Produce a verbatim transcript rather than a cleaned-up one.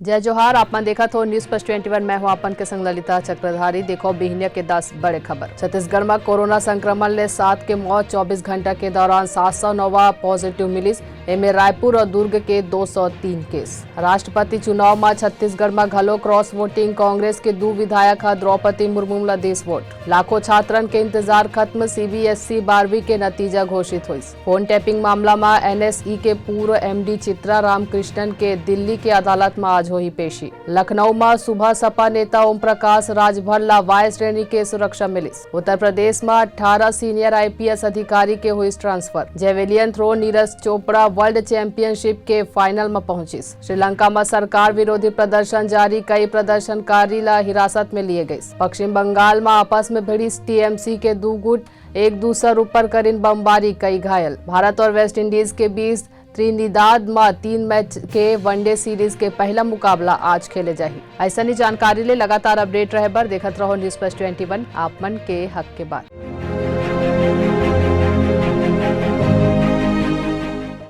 जय जोहार, आप मन देखत हो News Plus twenty one। मैं हूं आप मन के संग ललिता चक्रधारी। देखो बिहनिया के दस बड़े खबर। छत्तीसगढ़ म कोरोना संक्रमण ले सात के मौत, चौबीस घंटा के दौरान सात सौ नवा पॉजिटिव मिलिस। एमे रायपुर और दुर्ग के दो सौ तीन केस। राष्ट्रपति चुनाव म छत्तीसगढ़ म घलो क्रॉस वोटिंग, कांग्रेस के दू विधायक ह द्रौपदी मुर्मू ल दिस वोट। लाखों छात्रन के इंतजार खत्म, सीबीएसई बारहवीं के नतीजा घोषित होइस। फोन टैपिंग मामला म एनएसई के पूर्व एमडी चित्रा रामकृष्णन के दिल्ली के अदालत म आज होही पेशी। लखनऊ म सुबह सपा नेता ओम प्रकाश राजभर ला वाई श्रेणी के सुरक्षा मिलिस। उत्तर प्रदेश म अट्ठारह सीनियर आईपीएस अधिकारी के होइस transfer. Javelin throw Neeraj Chopra world championship के फाइनल म पहुंचिस। श्रीलंका म सरकार विरोधी प्रदर्शन जारी, कई प्रदर्शनकारी ला हिरासत में लिए गइस। पश्चिम बंगाल म आपस में भिड़िस टीएमसी के दू गुट, एक दूसर ऊपर करिन बमबारी, कई घायल। भारत और वेस्ट इंडीज के बीच त्रिनिदाद म तीन मैच के वनडे सीरीज के पहला मुकाबला आज खेले जाही। अइसने जानकारी ले लगातार अपडेट रहे बर देखत रहो News Plus twenty one, आप मन के हक के बात।